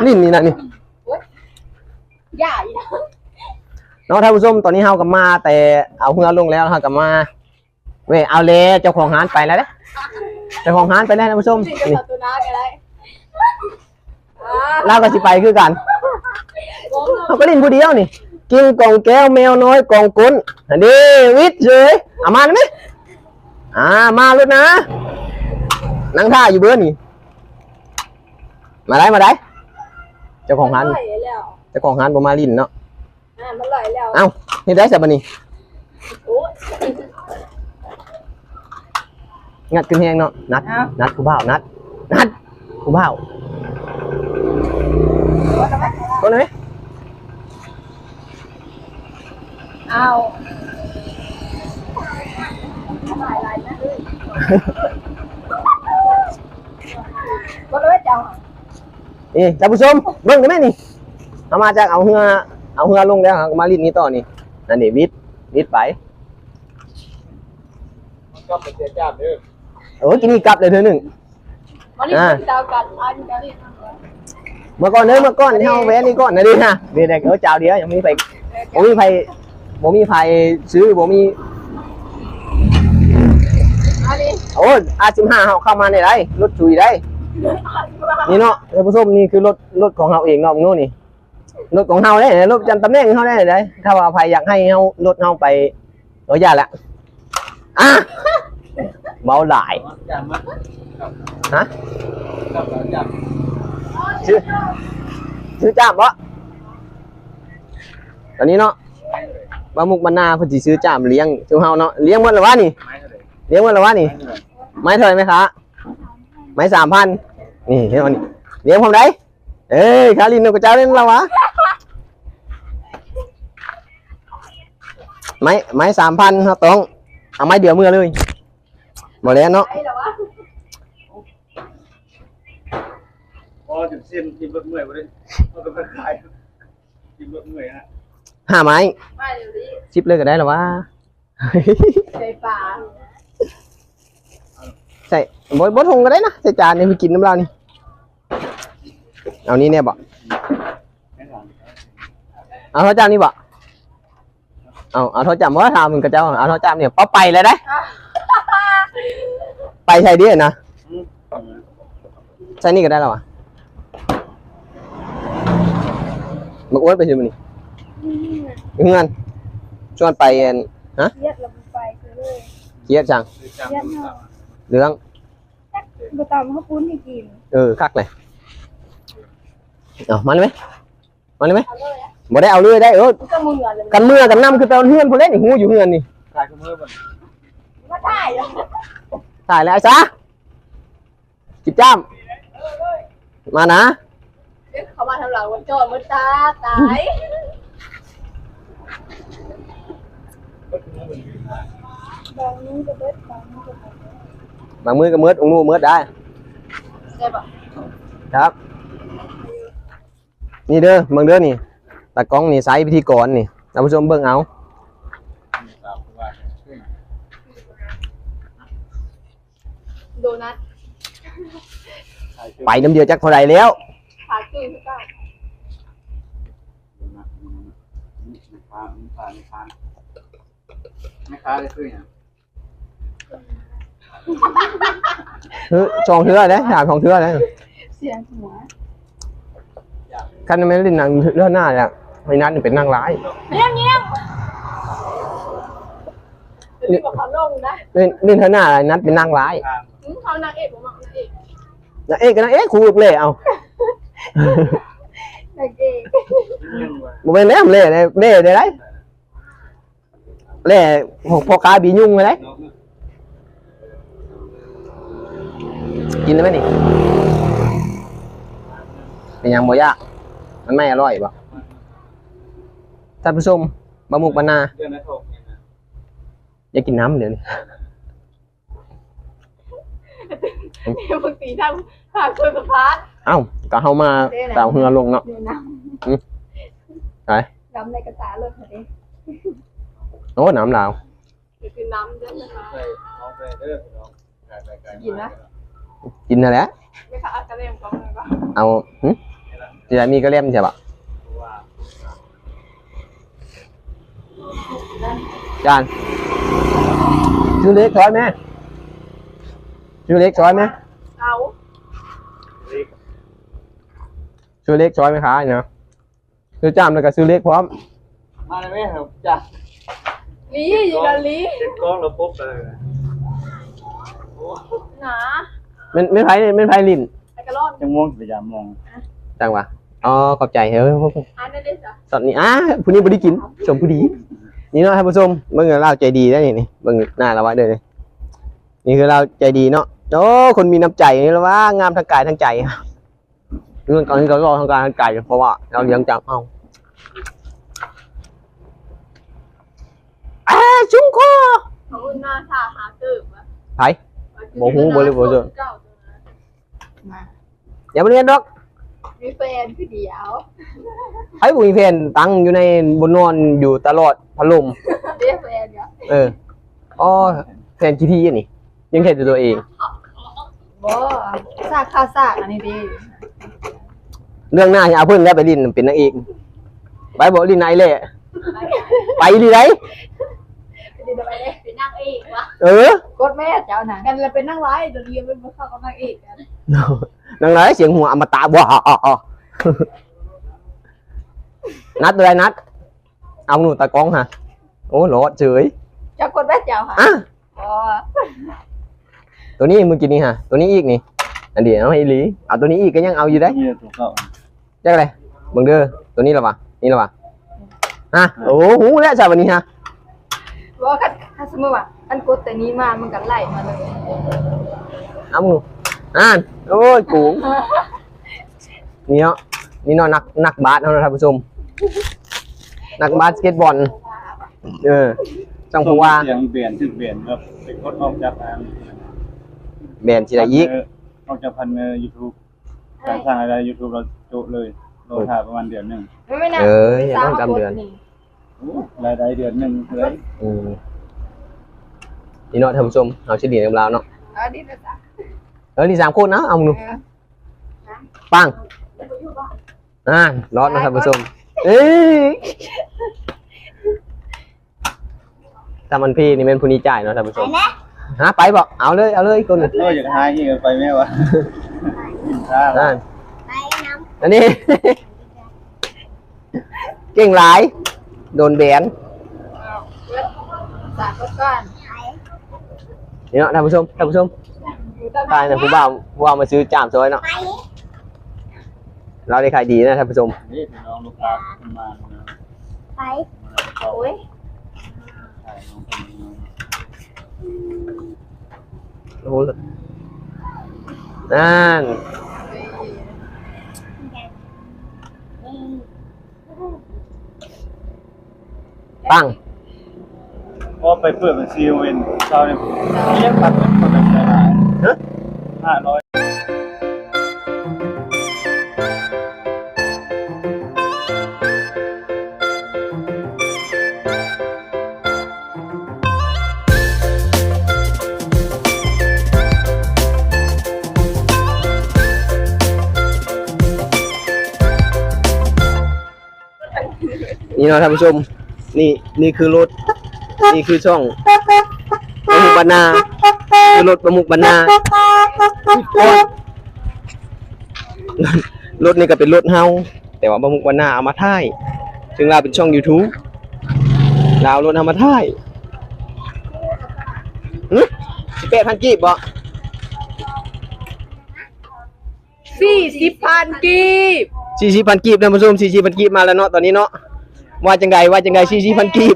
ຫຼິ້ນນີ້ນະນີ້ ໂອ້ຍ ຢ່າອີກ ເນາະທ່ານຜູ້ຊົມ. ຕອນນີ້ເຮົາກໍມາແຕ່ເອົາເຮືອລົງແລ້ວ ເຮົາກໍມາ ເວີຍ ເອົາແລ້ວ ເຈົ້າຂອງຮ້ານໄປແລ້ວເດ້ ເຈົ້າຂອງຮ້ານໄປແລ້ວທ່ານຜູ້ຊົມ. ນີ້ ລາວກໍຊິໄປຄືກັນ ເຮົາກໍຫຼິ້ນຜູ້ດຽວນີ້ ກິ່ງກອງແກ້ວ ແມວນ້ອຍກອງກົ້ນ ຫັ້ນເດ້ ວິດເສີຍ. ເອົາມາໄດ້ໄໝ? ອ່າ ມາໂລດນະ ນັ່ງຖ້າຢູ່ເບີນີ້. ມາໄດ້ ມາໄດ້ ເຈົ້າຂອງຮ້ານ ເຈົ້າຂອງຮ້ານບໍ່ມາຫຼິ້ນເນາະ. ອ່າ ມັນຫຼອຍແລ້ວ ເອົ້າ ເຮັດໄດ້ຊະບັດນີ້. ໂອ້ຍ ງັດຂຶ້ນແຮງເນາະ ນັດ ເອົ້າ ນັດຜູ້ບ່າວ ນັດ ນັດຜູ້ບ່າວ. ກົດໄດ້ໄໝ? ເອົ້າ ຫຼາຍໆນະ ກົດໄດ້ໄໝເຈົ້າ? ນີ້ທ່ານຜູ້ຊົມ ເບິ່ງໄດ້ໄໝນີ້ ເຮົາມາຈາກເອົາເຮືອ ເອົາເຮືອລົງແລ້ວ ເຮົາກໍມາຫຼິ້ນນີ້ຕໍ່ນີ້. ນັ້ນນີ້ ວິດ ວິດໄປ ມັນກັບໄປເສຍຈານເດີ. ໂອ້ຍ ກິນນີ້ກັບເລີຍເທື່ອໜຶ່ງ. ມາຫຼິ້ນ ອ່າ ເຈົ້າກັນ ພາຢູ່ກັນ. ເມື່ອກ່ອນເດີ ເມື່ອກ່ອນເຮົາແວ່ນີ້ກ່ອນນະເດ້ ຮະ ເດ້ ເອີ ເຈົ້າດຽວ ຍັງມີໃຜ ບໍ່ມີໃຜ ບໍ່ມີໃຜຊື້ ບໍ່ມີ ອັນນີ້ ໂອ້ຍ ອາດສິບຫ້າເຮົາເຂົ້າມາໄດ້ ລົດຊຸຍໄດ້ ນີ້ເນາະທ່ານຜູ້ຊົມ. ນີ້ຄືລົດ ລົດຂອງເຮົາເອງເນາະ ມື້ນີ້ ລົດຂອງເຮົາເດ້ ລົດປະຈຳຕຳແໜ່ງເຮົາເດ້. ຖ້າວ່າໃຜຢາກໃຫ້ເຮົາ ລົດເຮົາໄປ ເອີ ຢ່າລະ ອ່າ ເວົ້າຫຼາຍ ຮະ ຊື້ ຊື້ຈ້າມບໍ່? ຕອນນີ້ເນາະ ບ່າວມຸກບ້ານນາເພິ່ນຊິຊື້ຈ້າມລ້ຽງຊຸມເຮົາເນາະ. ລ້ຽງໝົດແລ້ວຫວານີ້? ລ້ຽງໝົດແລ້ວຫວານີ້? ໄມ້ເທົ່າໃດແມ່ຄ້າ? ໄມ້ສາມພັນ. ນີ້ ເຫັນບໍ່ນີ້? ລ້ຽງພ້ອມໃດ? ເອີຍ ຄາລິນ ນົກກະເຈົ້າເດ້ລະວະ. ໄມ້ ໄມ້ສາມພັນ ເຮົາຕ້ອງເອົາໄມ້ດຽວເມືອເລີຍ. ບໍ່ແລ້ວເນາະ. ໄມ້ລະວະ. ອໍ ເຊັນໆ ກິນລົດເມື່ອຍບໍ່ໄດ້ ເຮົາກໍໄປຂາຍ ກິນລົດເມື່ອຍຮະ. ຫ້າໄມ້ ສິບເລີຍກໍໄດ້ລະວະ. ໃສ່ປາ ໃສ່ ບໍ່ ບໍ່ຖົງກໍໄດ້ນະ ໃສ່ຈານນີ້ ໄປກິນນຳລາວນີ້. ເອົານີ້ແດ່ບໍ່? ເອົາເທົ່າຈານນີ້ບໍ່? ເອົາ ເອົາເທົ່າຈານບໍ່? ຖາມເຂົາເຈົ້າ ເອົາເທົ່າຈານນີ້ ປ້າໄປແລ້ວເດ້ ໄປໃສເດ້ນະ? ໃສ່ນີ້ກໍໄດ້ລະວະ. ບັກອ້ວນໄປໃສມື້ນີ້? ຢູ່ເຮືອນ. ຊວນໄປອັນ ຮະ? ຄຽດລະບໍ່ໄປເລີຍ. ຄຽດຫຍັງ? ຄຽດເນາະ. ເລື່ອງ? ຈັກບໍ່ຕຳເຮົາປຸ້ນໃຫ້ກິນ. ເອີ ຄັກເລີຍ. ເອົາ ມາເລີຍ ມາເລີຍ. ບໍ່ໄດ້ເອົາເລີຍໄດ໋. ເອີ ຄັນເມືອກັນນຳ ຄືໄປເຮືອນພຸ້ນແຫຼະນີ້ ຮູ້ຢູ່ເຮືອນນີ້. ຖ່າຍຄືມື້ບໍ່? ມາຖ່າຍ ຖ່າຍແລ້ວ ໄອ້ຊາ. ກິນຈ້າມ ມານະ. ເຂົາມາທາງຫຼັງ ວ່າຈອດ ມື້ຕາຕາຍ. ບາງມື້ກໍເບິດ ບາງມື້ກໍເບິດ ບາງມື້ກໍເໝິດ ບາງມື້ເໝິດໄດ້. ໄດ້ບໍ່? ຄັບ. ນີ້ເດີ ເບິ່ງເດີນີ້ ຕາກ້ອງນີ້ໃຊ້ພິທີກອນນີ້ ທ່ານຜູ້ຊົມເບິ່ງເອົາ. ໂດນັດ ໄປນຳດຽວຈັກເທົ່າໃດແລ້ວ. ຂາຍຕື່ນຄືເກົ່າ. ແມ່ຄ້າໄດ້ຊື້ຫຍັງ? ເອີ ສອງເທື່ອເດ້ ຖາມສອງເທື່ອເດ້. ສຽງຫົວ. ຄັນແມ່ນຫຼິ້ນໜັງເລື່ອງໜ້າແລ້ວ ໄອ້ນັດນີ້ເປັນນາງຮ້າຍ. ງຽບໆ. ເປັນເລື່ອງຂອງລົງນະ. ຫຼິ້ນ ຫຼິ້ນເທື່ອໜ້າ ໄອ້ນັດເປັນນາງຮ້າຍ. ອືມ ເຂົານາງເອກບໍ່ມັກນາງເອກ. ນາງເອກກໍນາງເອກ ຄູເລ່ເອົາ. ນາງເອກ ບໍ່ແມ່ນແລ້ວ ເລ່ ເລ່ ເລ່ໄດ້. ແຫຼະ ພວກພໍ່ຄ້າບີຍຸງຫັ້ນແຫຼະ. ກິນໄດ້ໄໝນີ້? ເປັນຫຍັງບໍ່ຢາກ? ມັນໄມ່ອະລ່ອຍບໍ່? ທ່ານຜູ້ຊົມ ບ່າວມຸກບ້ານນາ ຢາກກິນນ້ຳດຽວນີ້. ບາງທີທາງ ທາງໂທລະທັດ. ເອົ້າ ກໍເຮົາມາ ເດ້ນະ ຕາມເຮືອລົງເນາະ. ເດ້ນະ. ອືມ ໄປ ດຳໃນກະຕາລົດຫັ້ນເດ້. ໂອ້ ນ້ຳລາວ. ກິນນ້ຳເດີ ກິນນະ. ກິນຫັ້ນແຫຼະ. ເອົາ ຫຶ? ຊິໄດ້ມີກະແລັມໃຊ່ບໍ່? ຈານ ຊື້ເຫຼັກຊ່ອຍແມ່ ຊື້ເຫຼັກຊ່ອຍແມ່ ເອົາ ຊື້ເຫຼັກຊ່ອຍແມ່ຄ້ານີ້ນະ ຊື້ຈ້າມແລ້ວກໍຊື້ເຫຼັກພ້ອມ ມາແລ້ວແມ່ ຈ້າມ ລີ ຢູ່ນະລີ ເກັບກ້ອງແລ້ວປົບໄປ ໂອ້ ໜາ ແມ່ນ ແມ່ນໃຜນີ້ ແມ່ນໃຜຫຼິ້ນ? ຈັກໂມງຊິໄປຢາມມອງ? ຈັ່ງຫວາ? ອໍ ຂອບໃຈເອີ ອັນນັ້ນເດ້ຊະ ຊັອດນີ້ ອາ ຜູ້ນີ້ບໍ່ໄດ້ກິນ ຊົມຜູ້ດີ ນີ້ເນາະທ່ານຜູ້ຊົມ ເບິ່ງລາວໃຈດີໄດ໋ນີ້ ເບິ່ງໜ້າລາວໄວ້ເດີ ນີ້ຄືລາວໃຈດີເນາະ ໂອ້ ຄົນມີນ້ຳໃຈນີ້ລະວ່າ ງາມທັງກາຍທັງໃຈ ເງິນຕອນນີ້ກໍຫຼໍ່ທັງກາຍທັງໃຈ ເພາະວ່າລາວລ້ຽງຈາກເຮົາ ອາ ຊຸງຄໍ ເຂົາເອີ້ນມາຖ້າຫາເກີບວະ ໃຜ? ບໍ່ຮູ້ ບໍ່ເລີຍ ບໍ່ເຊີນ ມາ ຢ່າມາຮຽນດອກ ມີແຟນຄືດຽວ ໃຜບໍ່ມີແຟນ ຕັ້ງຢູ່ໃນ ບໍ່ນອນຢູ່ຕະຫຼອດພັດລົມ ເດ້ແຟນກະ ເອີ ອໍ ແຟນຂີ້ຖີ່ອັນນີ້ ຍັງເຮັດແຕ່ຕົວເອງ ບໍ່ ສາກຄາສາກອັນນີ້ເດ້ ເລື່ອງໜ້າຊິເອົາເພິ່ນແລ້ວໄປຫຼິ້ນເປັນນາງເອກ ໄປບໍ່ຫຼິ້ນນາງເອກແຫຼະ ໄປອີ່ຫຼີໃດ ເປັນນາງເອກວະ ເອີ ກົດແມ່ເຈົ້ານະ ກັນລະເປັນນາງຮ້າຍ ດຽວນີ້ມັນບໍ່ເຂົ້າກັບນາງເອກກັນ ນາງຮ້າຍສຽງຫົວອະມະຕະ ບໍ່ ນັດຕົວໃດນັດ ເອົາໜູຕາກ້ອງຫາ ໂອ້ ລອດເສີຍ ເຈົ້າກົດແມ່ເຈົ້າຫາ ອະ ອໍ ຕົວນີ້ມື້ກີ້ນີ້ຫາ ຕົວນີ້ອີກນີ້ ອັນດຽວເອົາໃຫ້ອີ່ຫຼີ ເອົາຕົວນີ້ອີກກໍຍັງເອົາຢູ່ໄດ໋ ຕົວນີ້ຕົວເກົ່າ ຈັກໃດ ເບິ່ງເດີ ຕົວນີ້ລະຫວາ ນີ້ລະຫວາ ຮະ ໂອ້ ຮູ້ແລ້ວຊະບາດນີ້ຮະ ບໍ່ ຄັນ ຄັນສົມມຸດວ່າ ຄັນກົດແຕ່ນີ້ມາ ມັນກໍໄລ່ມາເລີຍ ເອົາ ຫັ້ນ ໂອ້ຍ ໂກງ ນີ້ເນາະ ນີ້ເນາະ ນັກ ນັກບາດເຮົາເນາະທ່ານຜູ້ຊົມ ນັກບາດສະເກັດບອນ ເອີ ຈັ່ງຜູ້ວ່າ ສຽງແບນ ຖືກແບນແລ້ວ ໄປກົດອອກຈາກອັນ ແບນຊິໄດ້ອີກ ເອີ ອອກຈາກພັນເນ ຢູທູບ ການສ້າງລາຍໄດ້ຢູທູບລາວໂຈະເລີຍ ລໍຖ້າປະມານເດືອນໜຶ່ງ ເອີ ຢ່າຕ້ອງກຳເດືອນ ໂອ້ ລາຍໄດ້ເດືອນໜຶ່ງເລີຍ ອືມ ນີ້ເນາະທ່ານຜູ້ຊົມ ເຮົາຊິຫຼິ້ນກັບລາວເນາະ ເອີ ຫຼິ້ນສາມຄົນເນາະ ເອົາ ເອີ ປັງ ອ່າ ລອດເນາະທ່ານຜູ້ຊົມ ເອີຍ ຖ້າມັນພີນີ້ແມ່ນຜູ້ນີ້ຈ່າຍເນາະທ່ານຜູ້ຊົມ ຫາ ໄປບໍ່ ເອົາເລີຍ ເອົາເລີຍ ຄົນ ໂອ້ຍ ຢາກຫາຍອີກ ໄປແມ່ວະ ອ່າ ອັນນີ້ ເກັ່ງຫຼາຍ ໂດນແບນ ເອົາ ເບິດ ສາກເບິດກ່ອນ ນີ້ເນາະທ່ານຜູ້ຊົມ ທ່ານຜູ້ຊົມ ຕາຍນະ ຜູ້ບ່າວ ຜູ້ບ່າວມາຊື້ຈາມຊ່ອຍເນາະ ລາວໄດ້ຂາຍດີນະທ່ານຜູ້ຊົມ ນີ້ພີ່ນ້ອງລູກຄ້າເພິ່ນມາ ໄປ ໂອ້ຍ ໂອ້ໂຫ ນັ້ນ ປັງ ພໍໄປເປີດບັນຊີເວັນເຊົ້ານີ້ ຍັງປັກເງິນເຂົ້າໄປໃຊ້ຫຼາຍ ຮະ ຫ້າຮ້ອຍ. ນີ້ເນາະທ່ານຜູ້ຊົມ ນີ້ ນີ້ຄືລົດ ນີ້ຄືຊ່ອງປະມຸກບັນນາ ຄືລົດປະມຸກບັນນາ ລົດນີ້ກໍເປັນລົດເຮົາ ແຕ່ວ່າປະມຸກບັນນາເອົາມາຖ່າຍ ເຊິ່ງລາວເປັນຊ່ອງຢູທູບ ລາວເອົາລົດເຮົາມາຖ່າຍ ຫຶ ສິບແປດພັນກີບບໍ່? ສີ່ສິບພັນກີບ ສີ່ສິບພັນກີບ ທ່ານຜູ້ຊົມ ສີ່ສິບພັນກີບມາແລ້ວເນາະ ຕອນນີ້ເນາະ ວ່າຈັ່ງໃດ ວ່າຈັ່ງໃດ ສີ່ສິບພັນກີບ